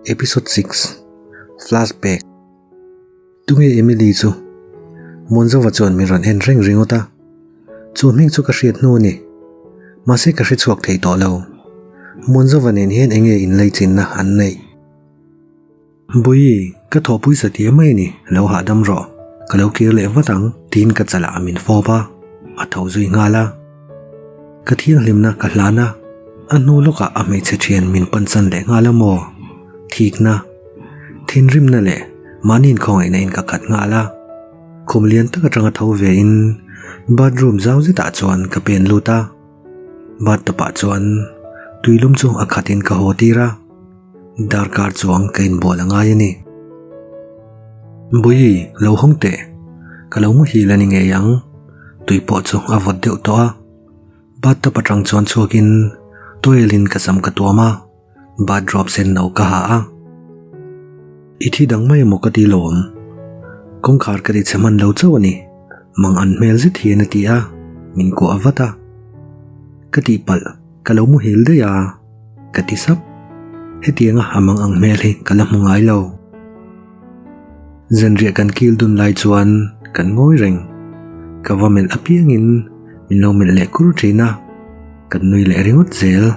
Episode 6 Flashback Tunge Emily chu? Muanzova chuan min rawn en reng ringawt a. Chu hming chu ka hriat hnu a ni. Mahse ka hre chhuak thei tawh lo. Muanzova nen hian enge inleichinna an neih? Bawihi, ka thawhpui sa tia mai a ni, lo hahdam rawh. Ka lo kir leh vat ang, tiin ka chalah min fawp a, a tho zui nghal a. Ka thianghlimna ka hlan a, a hnu lawkah a hmeichhe thian min pansan leh nghal a maw? Thikna, thinrimna leh mahni inkhawngaihna in ka khat nghal a. Khum lian tak atanga tho ve in bathroom zau zetah chuan ka pen lut a. Bathtub ah chuan tuilum chu a khat in ka haw tir a. Darkar chuang ka inbual a ngai a ni. Bawihi, lo hawng teh. Ka lo muhil a ni ngei ang. Tui pawh chu a vawt deuh tawh a. Bathtub atang chuan chhuakin towel in ka sam ka tuam a, bathrobe sen no ka ha a. I thi dang mai emaw ka ti lawm. Kawngkhar ka ti chhe hman lo chauh a ni. Mang an hmel zet hian a ti a, min kuah vat a. Ka tihpalh, ka lo muhil daih a. Ka ti sap. Hetianga a mang ang hmel hi ka la hmu ngai lo. Zanriah kan kil dun lai chuan kan ngawi reng. Ka va melh apiangin min lo melh leh kur thin a, kan nui leh ringawt zel.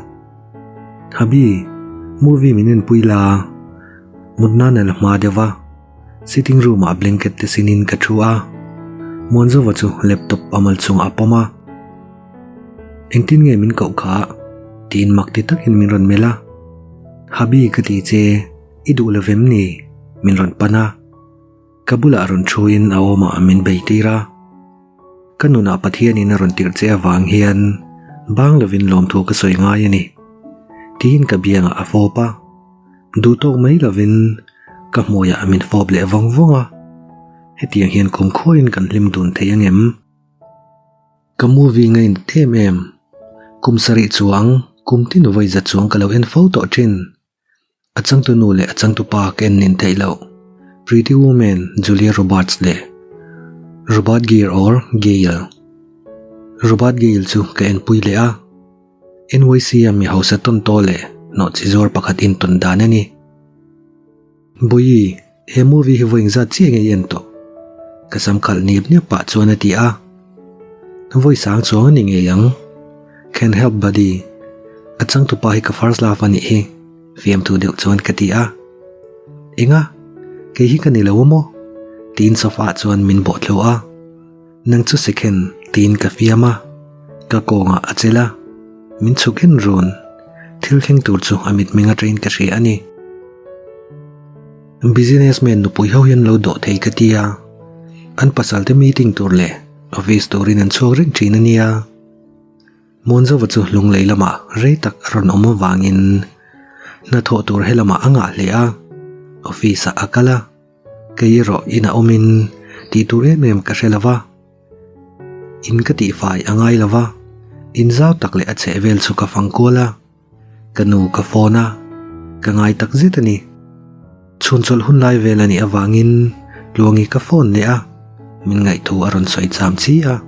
Habi, movie min enpui la, mut nan a la hma deuh va. Sitting room ah blanket te sinin ka thu a, Muanzova chu laptop a mal chungah a pawm a. Engtin nge min koh kha? Tiin mak ti takin min rawn melh a. Habi ka ti che, i duh lo vem ni? Min rawn pan a. Ka bulah rawn thuin a awmah min bei tir a. Ka nunah Pathianin a rawn tirh che avang hian bang lovin lawmthu ka sawi ngai a ni. Tiin ka biangah a fawp a. Duh tawk mai lovin ka hmuiah min fawp leh vawng vawng a. Hetiang hian kumkhuain kan hlim dun thei angem? Ka movie ngainat em em. Kum sarih chuang, kum tin vawi za chuang ka lo en fo tawh thin. A changtu nu leh a changtu pa ka en nin theih loh. Pretty Woman, Julia Roberts leh Robert Gere or Gale. Robert Gale chu ka en pui leh a. NYC a mi hausa tawn taw leh nawhchi zuar pakhat intawn dan a ni. Bawihi, he movie hi vawi engzat chiah nge i en tawh? Ka sam khalh niap niap pah chuan a ti a. Vawi sang chuang a ni ngei ang. Can't help buddy. A changtupa hi ka first love a nih hi, fiamthu deuh chuan ka ti a. Enga? Kei hi ka ni lo a maw? Tiin sofa ah chuan min bawh thlu a. Nang chu second tiin ka fiam a, ka kawngah a chelh a, min chhuk en run. Thil thleng tur chu a mitmeng atangin ka hria a ni. Businessman nupui ho hian lo dawh thei ka ti a, an pasal te meeting tur leh office turin an chhuak reng thin a nia. Muanzova chu lunglei lamah rei tak a rawn awm avangin hnathawh tur helamah a ngah hle a, office ah a kal a. Kei erawh inah awmin tih tur em em ka hre lo va, in ka tihfai a ngai lo va, in zau tak leh a chheh vel chu ka fang kual a, ka nu ka phone a, ka ngai tak zet a ni. Chhun chawlh hun lai vel a nih avangin Tluangi ka phone leh a, min ngaihthu a rawn sawi cham chi a.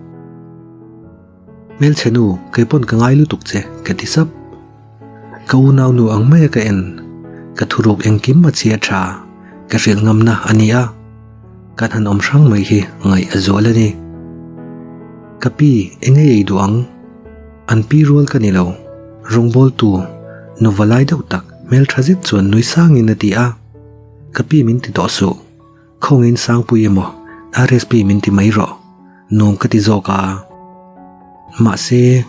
Hmelchhe nu, kei pawn ka ngai lutuk che, ka ti sap. Ka unau nu ang maia ka en, ka thuruk engkim a chhia tha, ka hrilh ngamna a ni a, kan han awm hrang mai hi ngaih a zual a ni. Ka pi, eng ei ei duh ang? An pi rual ka ni lo, rawngbawltu, nuva lai deuh tak, hmeltha zet chuan nui sangin a ti a. Ka pi min ti tawh suh. Khawngin Sangpui emaw RSP min ti mai rawh, nuam ka ti zawk a. Mahse,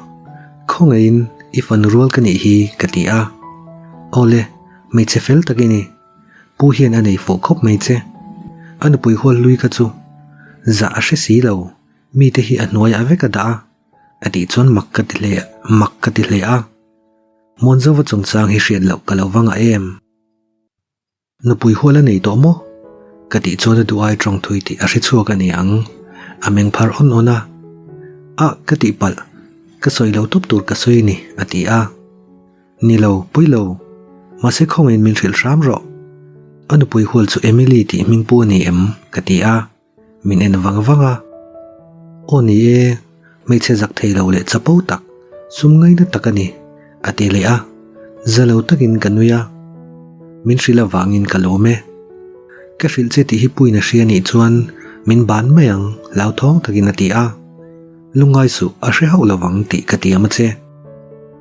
khawngaihin i fanu rual ka nih hi ka ti a. Awle, hmeichhe fel tak i ni. Pu hian a nei fuh khawp mai che. A nupui hual hlui kha chu zah a hre si lo, mite hi a hnuaiah vek a dah a, a tih chuan mak ka ti hle mak ka ti hle a. Muanzova chungchang hi hriat loh ka lo va ngah em? Nupui hual a nei tawh maw? Ka tih chuan a duh ai tawng thui tih a hre chhuak a ni ang. A meng phar awn awn a. Ah, ka tih palh. Ka sawi lo tawp tur ka sawi a ni, a ti a. Ni lo, pui lo. Mahse khawngaihin min hrilh hram rawh. A nupui hual chu Emily tih hming pu a ni em? Ka ti a. Min en vang vang a. Aw ni e, hmeichhe zak thei lo leh chapo tak, sum ngaina tak a ni, a ti leh a. Za lo takin ka nui a. Min hrilh avangin ka lawm e. Ka hrilh che tih hi puiin a hria nih chuan min ban mai ang, hlauthawng takin a ti a. Lungngai suh, a hre hauh lovang tih ka tiam a che.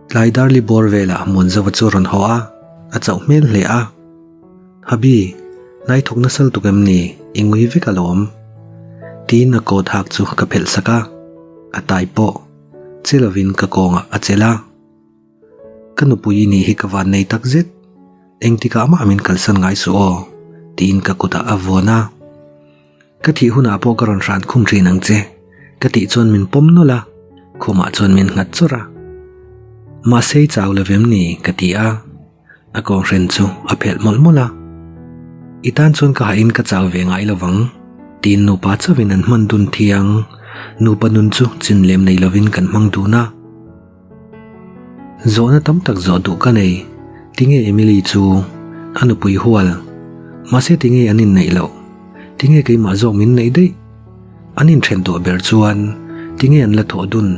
Tlai darli bawr velah Muanzova chu a rawn haw a, a chauh hmel hle a. Habi, hnai thawk nasal tuk em ni? I ngui vek alawm. Tiin a coat hak chu ka phelh sak a, a tai pawh che lovin ka kawngah a chelh a. Ka nupui i nih hi ka van nei tak zet, engtikah mah min kalsan ngai suh aw, tiin ka kutah a vuan a. Ka thih hunah pawh ka rawn hran khum thin ang che, ka tih chuan min pawm nawlh a, khumah chuan min nghat chawrh a. Mahse i chau lo vem ni? ka ti a, a kawnghren chu a phelh mawlh mawlh a. I tan chuan ka hahin ka chau ve ngai lo vang, tiin nupa chauhin an hman dun thiang, nupa nun chu chin lem nei lovin kan hmang dun a. Zawhna tam tak zawh duh ka nei. Tinge Emily chu a nupui hual? Mahse tinge an inneih loh? Tinge keimah zawk min neih daih? An inthen tawh ber chuan tinge an la thawh dun?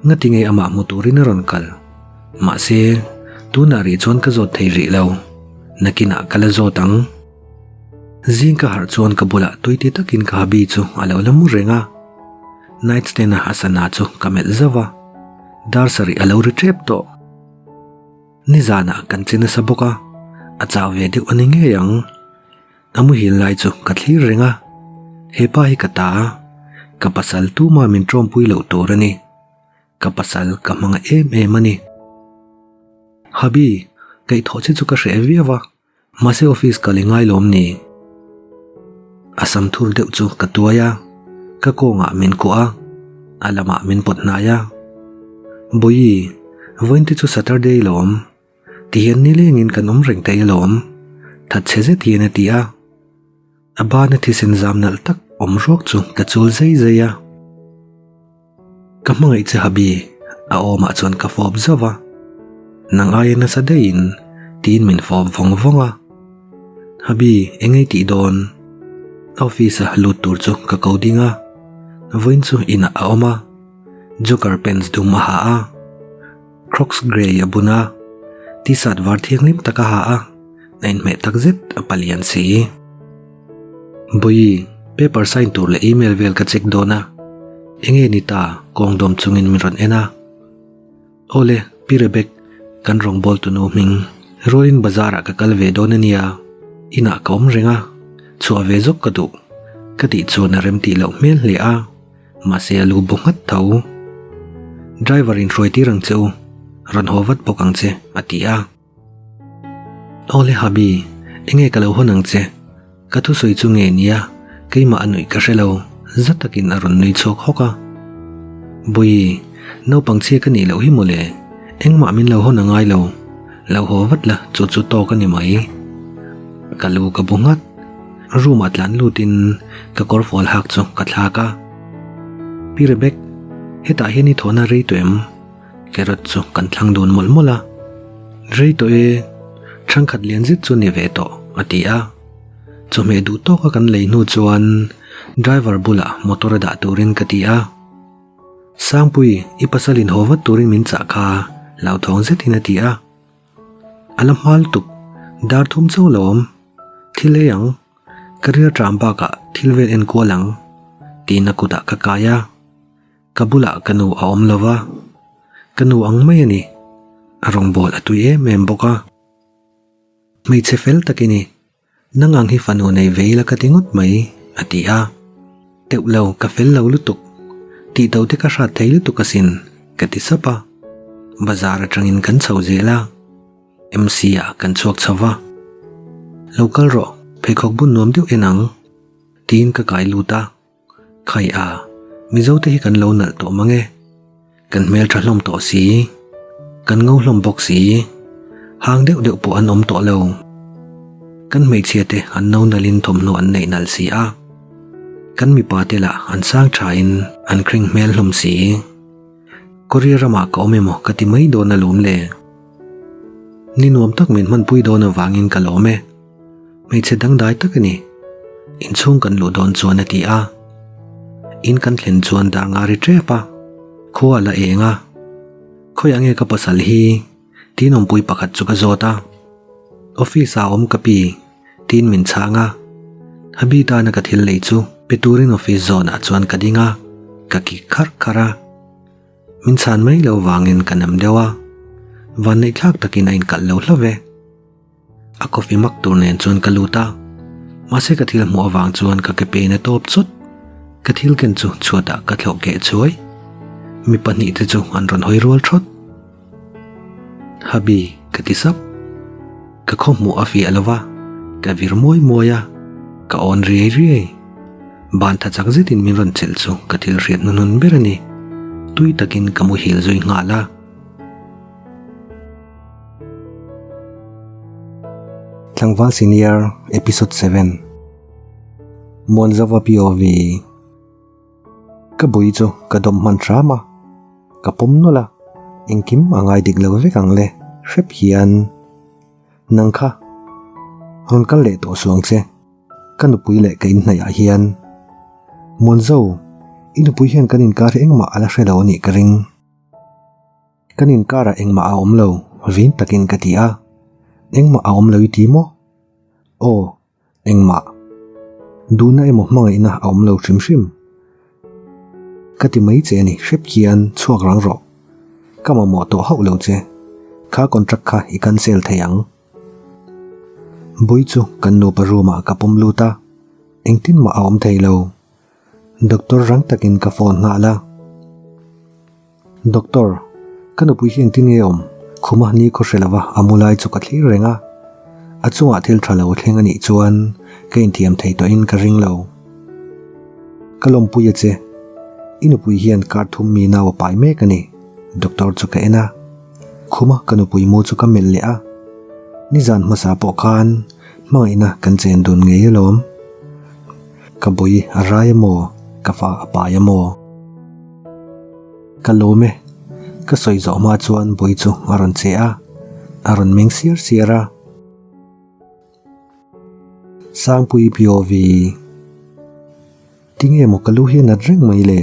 Nga tinge amah hmu turin a rawn kal? Mahse tunah rih chuan ka zawt thei rih lo. Nakinah ka la zawt ang. Zing ka harh chuan ka bulah tuiti takin ka habi chu a lo la mu reng a. Night stand a a sana chu ka melh zauh a, dar sarih a lo ri tep tawh. Nizanah kan che nasa bawk a, a chau ve deuh a ni ngei ang. A muhil lai chu ka thlir reng a, hepa hi ka ta a, ka pasal tuma min tawmpui loh tur a ni. Ka pasal ka hmang em em a ni. Habi, kaihthawh che chu ka hreh viau a. Mahse office kal i ngai lawm ni? A sam thur deuh chu ka tuai a, ka kawngah min kuah a, a lamah min pawt hnai a. Bawihi, vawiin te chu Saturday lawm. Tihian nilengin kan awm reng thei alawm, thatchhe zet hian a ti a. A bana thisen zam nalh tak awm ruak chu ka chul zai zai a. Ka hmangaih che Habi, a awmah chuan ka fawp zauh a. Nang aia nasa daihin tiin min fawp vawng vawng a. Habi, eng ei tih dawn? Office a lut tur chu ka ko ding a. Vawiin chu inah a awm a. Joker pants dum a ha a. Crocs grey a bun a. T-shirt var thianghlim tak a ha a. A inhmeh tak zet a palian si. Bawihi, paper sign tur leh email vel ka check dawn a, enge ni ta kawng dawm chungin min rawn en a. Awle, Pi Rebek, kan rawngbawltu tunu hming rualin bazar ah ka kal ve dawn a nia, inah ka awm reng a, chhuah ve zawk ka duh, ka tih chuan a rem tih loh hmel hle a, mahse a lu bu nghat tho. Driver in hruai tir ang che u, rawn haw vat bawk ang che, a ti a. Awle Habi, enge ka lo hawn ang che? Ka thusawi chu nge nia, keimah a nuih ka hre lo, za takin a rawn nui chhuak hawk a. Bawihi, naupang chhia ka nih loh hi mawle, engmah min lo hawn a ngai lo, lo haw vat la chu chu tawk a ni mai. Ka lu ka bu nghat, room ah tlan lutin ka kawrfual hak chu ka thlak a. Pi Rebek, hetah hian i thawhna rei tawh em? Carrot chu kan thlang dun mawlh mawlh a, Rei tawh e, thangkhat lian zet chu ni ve tawh, a ti a. Chawhmeh duh tawka kan lei hnu chuan driver bulah motor a dah turin ka ti a. Sangpui, i pasal in haw vat turin min chah kha, hlauthawng zetin a ti a. A la hma lutuk, dar thum chauh lo awm, thil ei ang, ka rial ṭam bakah thil vel enkual ang, tiin a kutah ka kai a. Ka bulah ka nu a awm lo va, ka nu ang mai a ni. A rawngbâwl a tui em em bawk a. Hmeichhe fel tak i ni, nang ang hi fanu nei ve ila ka ti ngawt mai, a ti a. Teuh lo, ka fel lo lutuk. Tih to te ka hrat thei lutuk asin, ka ti sap a. Bazar atangin kan chho zel a. MC ah kan chhuak chho va. Lo kal rawh, pheikhawk bun nuam deuh en ang, tiin ka kai lut a. Khai a, Mizo te hi kan lo nalh tawh mang e. Kan hmel tha hlawm tawh si. Kan ngo hlawm bawk si. Hang deuh deuh pawh an awm tawh lo. Kan hmeichhia te an no nalhin thawmhnaw an neih nalh si a. Kan mipa te lah an sang thain an kring hmel hlawm si. Korea ramah ka awm emaw ka ti mai dawn alawm le. Ni nuam tak min hmanpui dawn avangin ka lawm e. Hmeichhe dangdai tak a ni. Inchhung kan luh dawn chuan a ti a. In kan thlen chuan dar nga ri tep a, khua a la eng a. Khawiah nge ka pasal hi? Tiin awmpui pakhat chu ka zawt a. Office ah awm ka pi, tiin min chhang a. Habi tana ka thil lei chu pe turin office zawnah chuan ka ding a, ka kik kharh kharh a. Min chhan mai lo vangin ka nam deuh a, vanneih thlak takin a inkalh lo hlauh e. A coffee mak tur nen chuan ka lut a, mahse ka thil hmuh avang chuan ka ke pen a tawp chawt. Ka thil ken chu chhuatah ka thlawh keh chuai. Mi pahnihte chu an rawn hawi rual thawt. Habi, ka ti sap. Ka khaw hmuh a fiah lo va, ka vir muai muai a, ka awn riai riai. Ban tha chak zetin min rawn chelh chu ka thil hriat hnuhnun ber a ni. Tui takin ka muhil zui nghal a. Tlangval Senior Episode 7 Muanzova POV Ka bui chu ka dawm hman hram a, ka pawm nawlh a, engkim a ngai dik lo vek ang le, hrep hian nang kha rawn kal leh tawh suang che, ka nupui leh ka inhnaih ah hian Muanzo, i nupui hian kan inkar hi engmah a la hre lo a nih ka ring. Kan inkarah engmah a awm lo, vin takin ka ti a. Engmah a awm lo i ti maw? Aw, engmah. Duhna emaw hmangaihna a awm lo hrim hrim. Ka ti mai che a ni, hrep khian chhuak rang rawh. Ka mamawh tawh hauh lo che. Kha contract kha i cancel thei ang. Bui chu kan nupa room ah ka pawm lut a, engtin mah a awm thei lo. Doctor rang takin ka phone nghal a. Doctor, ka nupui hi engtin nge awm? Khuma ni khaw hre lova a mu lai chu ka thlir reng a. A chungah thil tha lo thleng a nih chuan ka inthiam thei tawhin ka ring lo. Ka lawmpui a che. I nupui hian kar thum mi nau a pai mek a ni, Doctor chu ka en a. Khuma ka nupui mu chu ka melh leh a. Nizan hmasa pawh khan hmangaihna kan chen dun ngei alawm. Ka bui a rai a maw? Ka fa a pai a maw? Ka lawm e. Ka sawi zawh hma chuan bui chu a rawn che a, a rawn meng siar siar a. Sangpui POV. Tinge maw ka lu hi a nat reng mai le?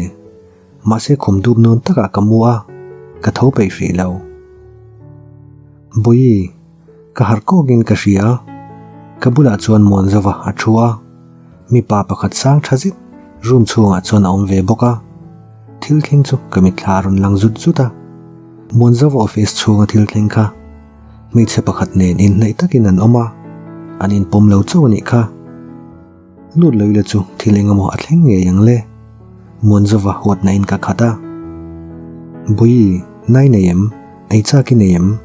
Mahse khum dup nawn takah ka mu a, ka tho peih hrih lo. Bui, ka harh kawkin ka hria. Ka bulah chuan Muanzova a thu a, mipa pakhat sang tha zet room chhungah chuan a awm ve bawk a. Thil thleng chu ka mitthla a rawn lang zut zut a. Muanzova office chhunga thil thleng kha hmeichhe pakhat nen inhnaih takin an awm a, an inpawm lo chauh a nih kha. Lut lo ila chu thil engemaw a thleng ngei ang le. Muanzova huatna in ka khat a. Bui, nai nei em? Ei chak i nei em?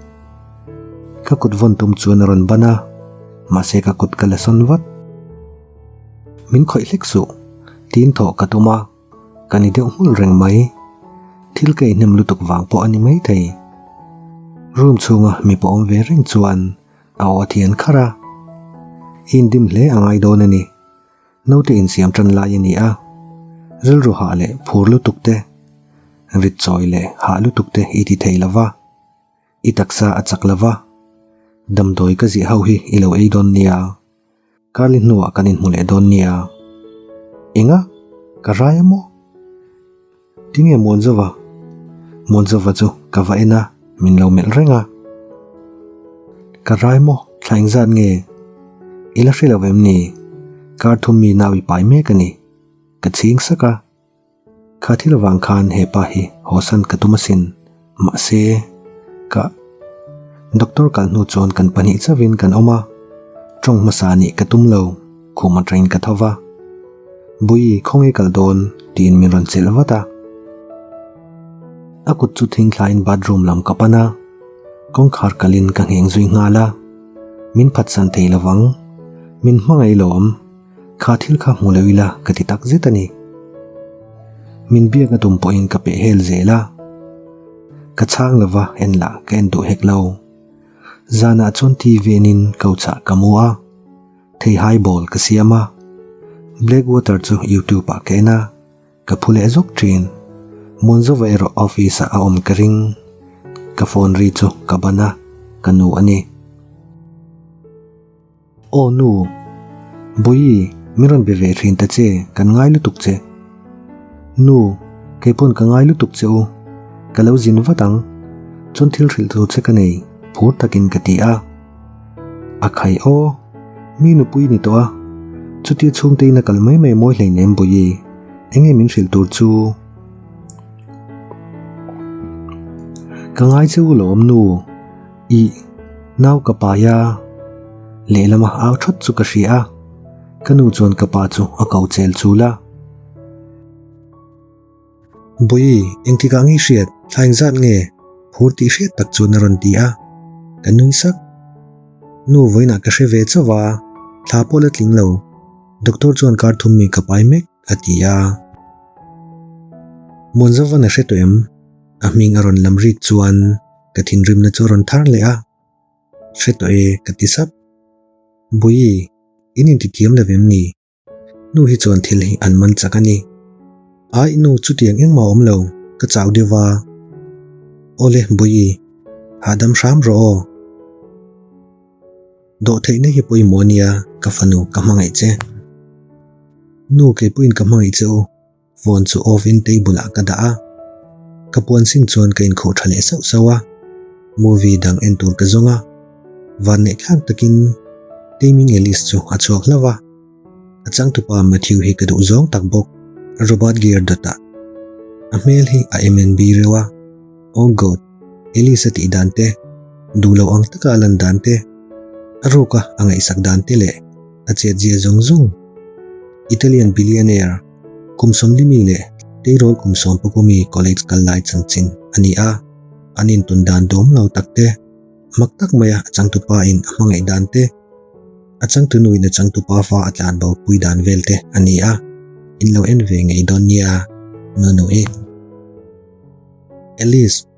Ka kut vawn tum chuan a rawn ban a, mahse ka kut ka la sawn vat. Min khawih hlek suh, tiin thawh ka tum a, ka ni deuh hmul reng mai. Thil ka inhnem lutuk vang pawh a ni maithei. Room chhunga mipa awm ve reng chuan A aw a thian kharh a, I indim hle a ngai dawn a ni. Naute insiam tan lai a ni a, rilru hah leh phur lutuk te, rit chawi leh hah lutuk te i ti thei lo va, i taksa a chak lo va, damdawi ka ziah ho hi i lo ei dawn nia, Karli hnuah kan inhmu leh dawn nia. Enga? Ka rai a maw? Tinge Muanzova? Muanzova chu ka va en a, min lo melh reng a. Ka rai maw? Thla engzat nge? I la hre lo em ni? Kar thum mi nau i pai mek a ni. Ka chhing sak a. Kha thil avang khan he pa hi hawsan ka tum asin. Mahse, ka Doctor kal hnu chuan kan pahnih chauhin kan awm a, tawng hmasa nih ka tum lo, khum atangin ka tho va. Bui, khawnge kal dawn? tiin min rawn chelh vat a. A kut chu thing thlain bathroom lam ka pan a, kawngkhar kalin ka ngheng zui nghal a. Min phatsan thei lovang, min hmangaih lawm. Kha thil kha hmu lo ila ka ti tak zet a ni. Min biak a tum pawhin ka peh hel zel a. Ka chhang lova en lah ka en duh hek lo. Zanah chuan TV enin couch ah ka mu a, theihai ball ka siam a. Blackwater chu youtube ah ka en a, ka phu leh zawk thin. Muanzova erawh office ah a awm ka ring. Ka phone ri chu ka ban a, ka nu a ni. Aw nu, Bawihi, min rawn be ve thin ta che, kan ngai lutuk che. Nu, kei pawn ka ngai lutuk che u, ka lo zin vat ang, chuan thil hrilh tur che ka nei, phur takin ka ti a. A khai aw, mi nupui ni tawh a, chutia chhungte in a kal mai mai mawi hleinem Bawihi, enge min hrilh tur chu? Ka ngai che u lawm nu, ih, nau ka pai a, lehlama au that chu ka hria a, ka nu chuan ka pa chu a ko chel chul a. Bawihi, engtikah nge i hriat? Thla engzat nge? Phur tih hriat tak chuan a rawn ti a, ka nui sak. Nu vawiinah ka hre ve chauh a, thla pawh la tling lo. Doctor chuan kar thum mi ka pai mek a ti a. Muanzovan a hre tawh em? A hming a rawn lam rik chuan ka thinrimna chu a rawn thar leh a. Hre tawh e ka ti sap. Bawihi, in intithiam lo em ni? Nu hi chuan thil hi an man chak a ni. Ai nu chutiang engmah awm lo, ka chau deuh a. Awle Bawihi, hahdam hram rawh aw. Dawhtheihna hi pawimawh a nia, ka fanu ka hmangaih che. Nu keipawhin ka hmangaih che u. Phone chu off in table ah ka dah a, ka puan sin chuan ka inkhuh tha leh sauh sauh a, movie dang en tur ka zawng a, vanneih thlak takin Taming Ellis chu a chhuak hlauh a, a changtupa Matthew hi ka duh zawng tak bawk, Robert Gere dawtah a hmel hi a MNB reuh a, oh God, Ellis a tih dan te, duh loh ang taka a lan dan te, a ruka a ngaihsak dan te leh a chetzia zawng zawng Italian billionaire Kum sawmlimi leh tleirawl kum sawmpakumi college kal lai chanchin a ni a, an intun dan dawm lo tak te, mak tak maia a changtupa in a hmangaih dan te, a changtunu in a changtupa fa a tlan bo pui dan vel te a ni a, in lo en ve ngei dawn nia, Nunu i. Alice,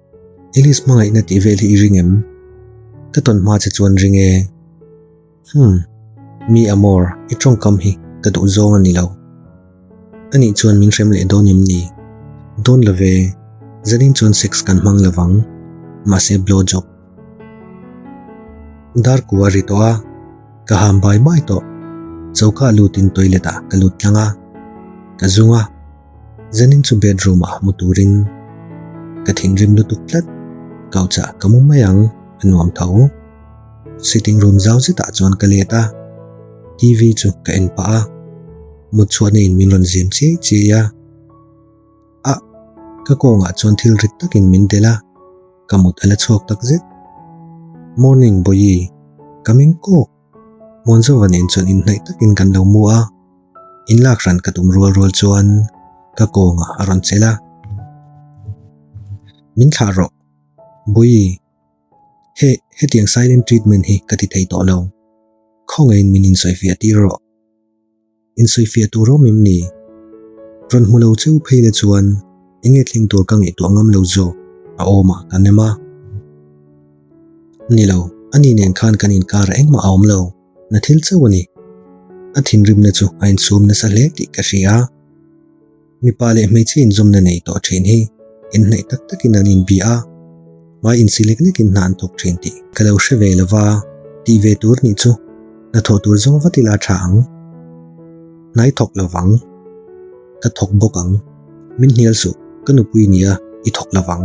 Alice hmangaihna tih vel hi i ring em? Ka tawn hma che chuan ring e. Hmm, mi amor, i tawngkam hi ka duh zawng a ni lo. Anih chuan min hrem leh dawn em ni? Dawn lo ve, zanin chuan sex kan hmang lo vang, mahse blow job. Dar ku a ri tawh a, ka ham bai bai tawh. Choka lutin toilet ah ka lut tlang a, ka zung a. Zanin chu bedroom ah mu turin ka thinrim lutuk tlat, couch ah ka mu mai ang, a nuam tho. Sitting room zau zetah chuan ka let a, TV chu ka en pah a, mut chhuahna in min rawn zem chiai chiai a. Ah! Ka kawngah chuan thil rit takin min delh a, ka mut a la chhuak tak zet. Morning Bawihi, ka ming kawk. Muanzova nen chuan inhnaih takin kan lo mu a, inlak hran ka tum rual rual chuan ka kawngah a rawn chelh a. Min thlah rawh, Bawihi. He, hetiang silent treatment hi ka ti thei tawh lo. Khawngaihin min insawifiah tir rawh. Insawifiah tur awm em ni? Rawn hmu lo cheu phei la chuan enge thleng tur ka ngaihtuah ngam lo zawk a awmah ka nem a. Ni lo, ani nen khan kan inkar engmah a awm lo, na thil chauh a ni. A thinrimna chu a insum nasa hle tih ka hria. Mipa leh hmeichhe inzawmna nei tawh thin hi inhnaih tak takin an inbia a, hmai insi lek lekin hna an thawk thin tih ka lo hre ve lo va, tih ve tur nih chu hnathawh tur zawng vat ila tha ang. Hnai thawk lo vang. Ka thawk bawk ang. Min hnial suh, ka nupui nia i thawk lo vang.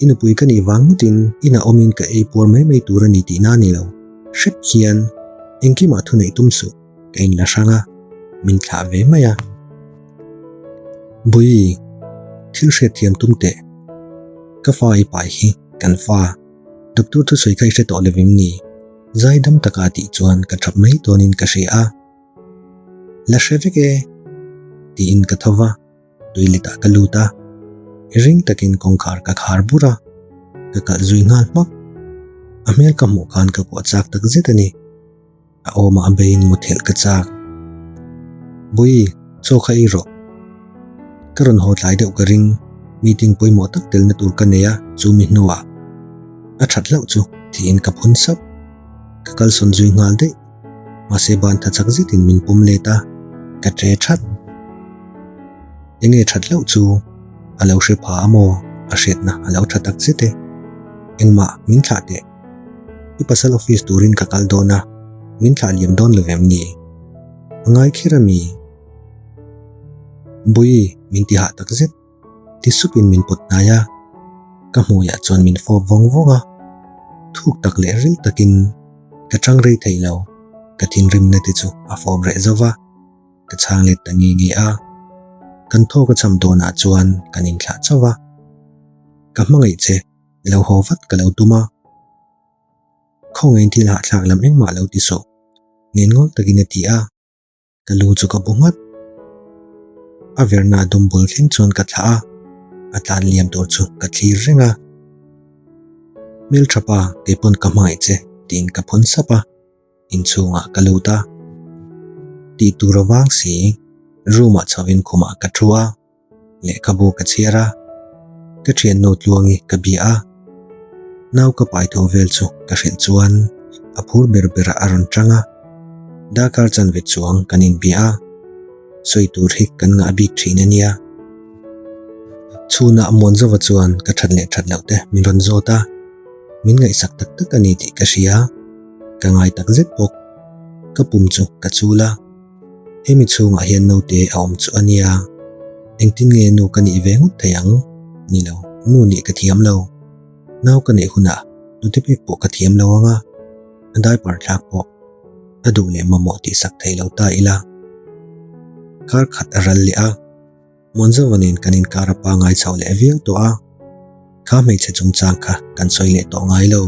I nupui ka nih vang ngawtin inah awmin ka ei puar mai mai tur a ni tihna a ni lo. Hrep hian engkimah thuneih tum suh. Ka in la hrang a, min thlah ve mai a. Bawihi, thil hriatthiam tum teh. Ka fa i pai hi kan fa. Doctor thusawi kha i hre tawh lovim ni? Zaidam taka a tih chuan ka thap mai dawnin ka hria a. La hre vek e, tiin ka tho va. Toilet ah ka lut a, ring takin kawngkhar ka khar bur a, ka kalh zui nghal hmak. A hmel ka hmuh khan ka kuah chak tak zet a ni. A awmah a beiin muthelh ka chak. Bawihi, chaw kha ei rawh. Ka rawn haw tlai deuh ka ring, meeting pawimawh tak telna tur ka nei a, chu mi hnuah a that hlauh chu tiin ka phun sap. Ka kalsawn zui nghal daih. Mahse ban tha chak zetin min pawm let a, ka tre that. Enge that hlauh chu a lo hre pha a maw? A hriatna a lo tha tak zet e. Engmah min thlah teh. I pasal office turin ka kal dawn a, min thlah liam dawn lo em ni? A ngai kher a mi? Bawihi, min ti hah tak zet. Ti supin min pawt hnai a, ka hmuiah chuan min fawp vawng vawng a. Thuk tak leh ril takin ka chang rei thei lo, ka thinrimna te chu a fawm reh zo va, ka chhang let ta nge nge a. Kan thawk a cham dawnah chuan kan inthlah chauh va, Ka hmangaih che, lo haw vat ka lo tum a. Khawngaiin thil hahthlak lam engmah lo ti suh, ngenngawlh takin a ti a. Ka lu chu ka bu nghat. A verna dum bul thleng chuan ka thlah a, a tlan liam tur chu ka thlir reng a. Hmeltha pa, kei pawn ka hmangaih che, tiin ka phawn sap a, inchhungah ka lut a. Tih tur a vang si, room ah chhovin khumah ka thu a. Lehkhabu ka chhiar a, ka thiannu Tluangi ka bia a, nau ka pai tho vel chu ka hrilh chuan a phur ber berah a rawn tang a, darkar chanve chuang kan inbia a, sawi tur hi kan ngah bik thin a nia. Chhunah Muanzova chuan ka that leh that loh te min rawn zawt a, min ngaihsak tak tak a ni tih ka hria, ka ngai tak zet bawk. Ka pum chu ka chul a. Hemi chhungah hian naute a awm chu a nia. Engtin nge nu ka nih ve ngawt thei ang? Ni lo, nu nih ka thiam lo. Nau ka neih hunah nute pek pawh ka thiam lo ang a, a diaper thlak pawh a duh leh mamawh tihsak thei lo ta ila. Kar khat a ral leh a. Muanzova nen kan inkar a pangai chho leh viau tawh a, kha hmeichhe chungchang kha kan sawi leh tawh ngai lo.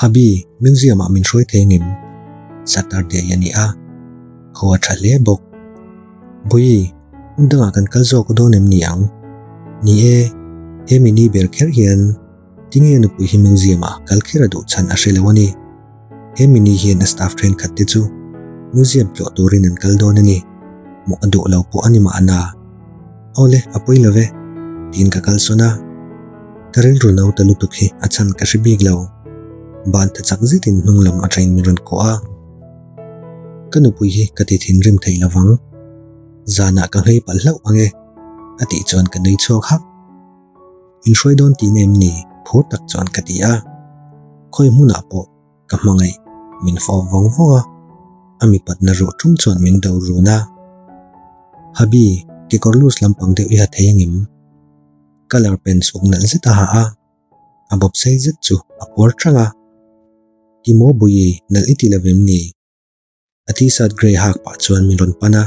Habi, museum ah min hruai thei ngem? Saturday a ni a, khaw a tha hle bawk. Bawihi, hmun dangah kan kal zawk dawn em ni ang? Ni e, he mini ber kher hian tinge nupui hi museum ah kal kher a duh chhan a hre lo a ni. He mini hian a staff thenkhat te chu museum tlawh turin an kal dawn a ni. Hmuh a duh lo pawh a ni mahna. Awle, a pawi lo ve, tiin ka kalsawn a. Ka rilru no ta lutuk hi a chhan ka hre bik lo. Ban tha chak zetin hnung lam atangin min rawn kawh a. Ka nupui hi ka ti thinrim thei lo vang. Zanah ka nghei palh hlauh ang e, a tih chuan ka nui chhuak hak. Min hruai dawn tih na em ni? Phur tak chuan ka ti a. Khawi hmunah pawh ka hmangaih min fawp vawng vawng a, a mipatna ruh tum chuan min do run a. Habi, kekawr loose lampang deuh i ha thei angem? Colour pen chhuk nalh zet a ha a, a bawp sei zet chu a puar tang a. Timaw Buyi, nalh i ti lo em ni? A t-shirt grey hak pah chuan min rawn pan a,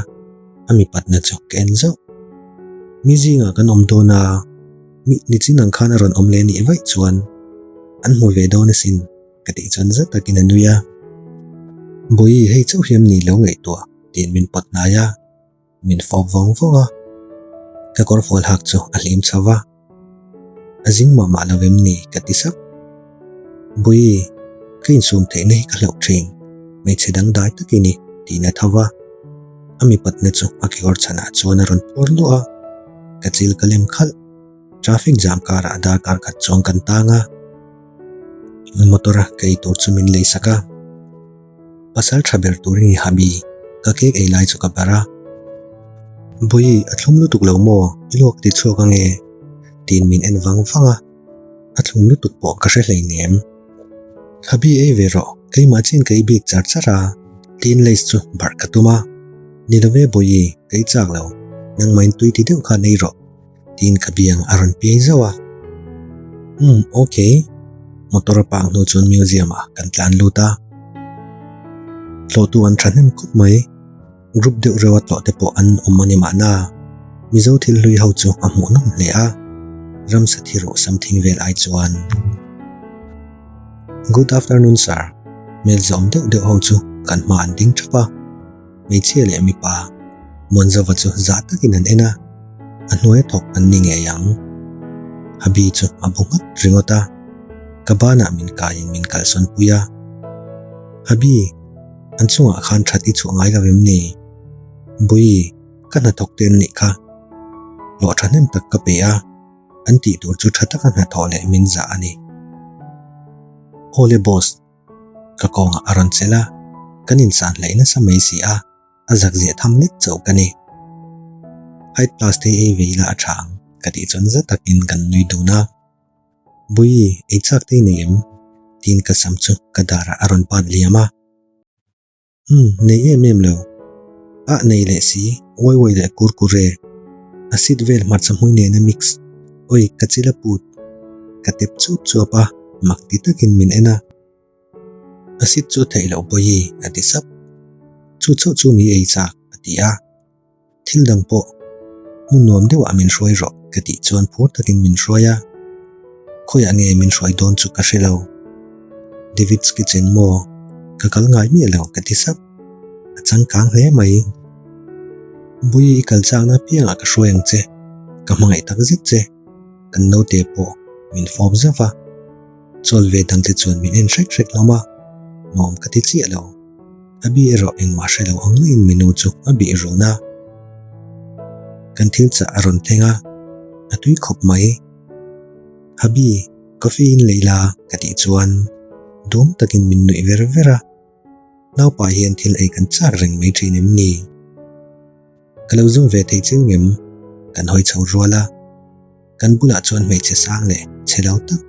a mipatna chu ka en zauh. Mi zingah kan awm dawn a, mi nichin ang khan a rawn awm leh nih vaih chuan an hmu ve dawn asin ka tih chuan zat takin a nui a. Bawihi hei chauh hian ni lo ngaihtuah tiin min pawt hnai a. Min fawp vawng vawng a, ka kawrfual hak chu a hlim chho va. A zing mah mah lo em ni ka ti sap. Bawihi, ka insum theihna hi ka hlauh thin, hmeichhe dangdai tak i ni tiin a tho va. A mipatna chu a kekawr chhanah chuan a rawn puar luah a, ka chil ka lem khalh. Traffic jam karah darkar khat chuang kan tang a, motor a ka ei tur chu min leisak a. Pasal tha ber turin i ha mi? Ka cake ei lai chu ka barh a. Bawihi, a thlum lutuk lo maw? I luak ti chhuak ange? Tiin min en vang vang a. A thlum lutuk pawh ka hre hleinem. Habi ei ve rawh, keimah chin ka ei bik char char a. Tiin lace chu barh ka tum a. Ni lo ve Bawihi, ka ei chak lo. Nangmahin tui ti deuh khan ei rawh. Tiin ka biang a rawn piai zauh a. Umm, ok. Motor a park hnu chuan museum ah kan tlan lut a. Tlawhtu an thahnem khawp mai. Group deuh reuh a tlawh te pawh an awm a ni mahna. Mizo thil hlui ho chu a hmuhnawm hle a. Ramsa thi rawh something vel ai chuan. Good afternoon sir. Hmel zawm deuh deuh ho chu kan hma an ding thap a. Hmeichhia leh mipa Muanzova chu zah takin an en a, a hnuaia thawk an ni ngei ang. Habi chu a bu nghat ringawt a, ka banah min kaiin min kalsawn pui a. Habi, an chungah khan that i chhuah ngai lo em ni? Bui, ka hnathawk te an nih kha. Hlawh thahnem tak ka pe a, an tih tur chu tha taka hnathawh leh min zah a ni. Awle boss. Ka kawngah a rawn chelh a, kan insan hleih nasa mai si a, a zak ziah tham lek chauh ka ni. Height plus te ei ve ila a tha ang ka tih chuan za takin kan nui dun a. Bawihi, ei chak te i nei em? Tiin ka sam chu ka darah a rawn pan liam a. Umm, nei em em lo. Ah nei leh si, uai uai leh kur kur e. Acid vel hmarcha hmui nena mix. Oi, ka chil a put. Ka tep chuap chuap a, mak ti takin min en a. A sit chu theih loh bawi a ti sap. Chu chauh chu mi ei chak a ti a. Thil dang pawh hmun nuam deuhah min hruai rawh ka tih chuan phur takin min hruai a. Khawiah nge min hruai dawn chu ka hre lo. David's Kitchen maw? Ka kal ngai miah lo ka ti sap. A changkang hle mai. Bawi i kal chakna apiangah ka hruai ang che. Ka hmangaih tak zet che. Kan naute pawh min fawp zauh va. Chawl ve dangte chuan min en hrek hrek hlawm a, nuam ka ti chiah lo. A bi erawh engmah hre lo ang maiin menu chu a bih run a. Kan thil chah a rawn thleng a, a tui khawp mai. Habi, coffee in lei la ka tih chuan duam takin min nuih ver ver a. Naupa hian thil ei kan chak reng mai thin em ni? Ka lo zum ve thei chiu ngem? Kan hawi chho rual a. Kan bulah chuan hmeichhe sang leh chhe lo tak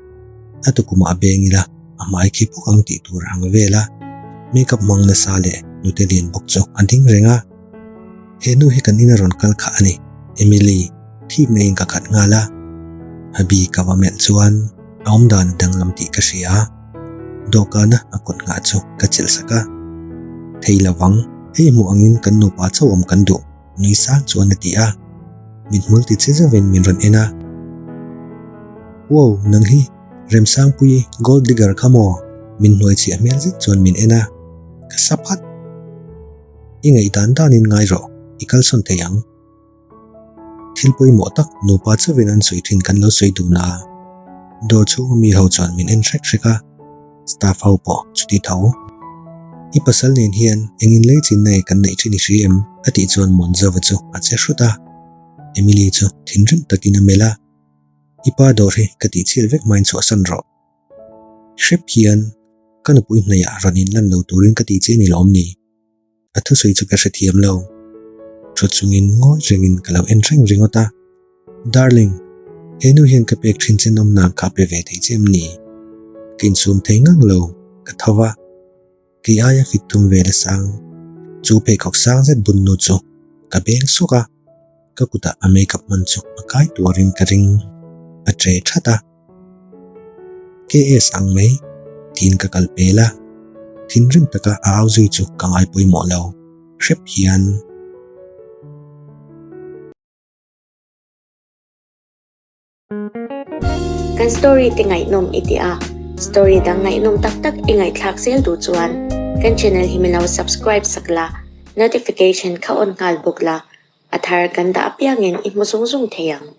a tukumah a beng ila a hmai khi bawk ang tih tur ang vel a, makeup hmang nasa leh nute lian bawk chu a ding reng a. He nu hi kan ina rawn kal khah a ni, Emily, thik neiin ka khat nghal a. Habi ka va melh chuan a awmdan a danglam tih ka hria. Dawhkana a kut nghah chu ka chelh sak a. Thei lovang, hei hmuh angin kan nupa chauh awm kan duh. Nui sang chuan a ti a, min hmul ti che zauhin min rawn en a. Wow, nang hi Remsangpuii gold digger kha maw? Min hnuai chhiah hmel zet chuan min en a, ka sa phat. I ngaihdan danin ngai rawh, i kalsawn thei ang. Thil pawimawh tak nupa chauhin an sawi thin kan lo sawi dun a, dawr chhunga mi ho chuan min en hrek hrek a. Staff ho pawh chuti tho. I pasal nen hian engin lei chin nge kan neih thin i hri em? A tih chuan Muanzova chu a che hrut a. Emily chu thinrim takin a melh a. I pa dawr hi ka tih chhiat vek hmain chhuahsan rawh. Hrep hian ka nupui hnaihah rawn inlan lo turin ka tih che ni lawm ni? A thusawi chu ka hrethiam lo. Thu chungin ngawi rengin ka lo en reng ringawt a. Darling, he nu hian ka pek thin che nawmna kha a pe ve thei che em ni? Ka insum thei ngang lo, ka tho va. Kei aia fit thum vel a sang. Chu pheikhawk sang zet bun nu chu ka beng sawk a. Ka kutah a makeup hman chu a kai tuarin ka ring. A tre that a. KS ang mai tiin ka kal pel a, thinrim taka a au zui chu ka ngai pawimawh lo hrep hian. Kan story te ngaihnawm i ti a, story dang ngaihnawm tak tak i ngaihthlak zel duh chuan kan channel hi min lo subscribe sak la, notification kha on nghal bawk la, a thar kan dah apiangin i hmu zung zung thei ang.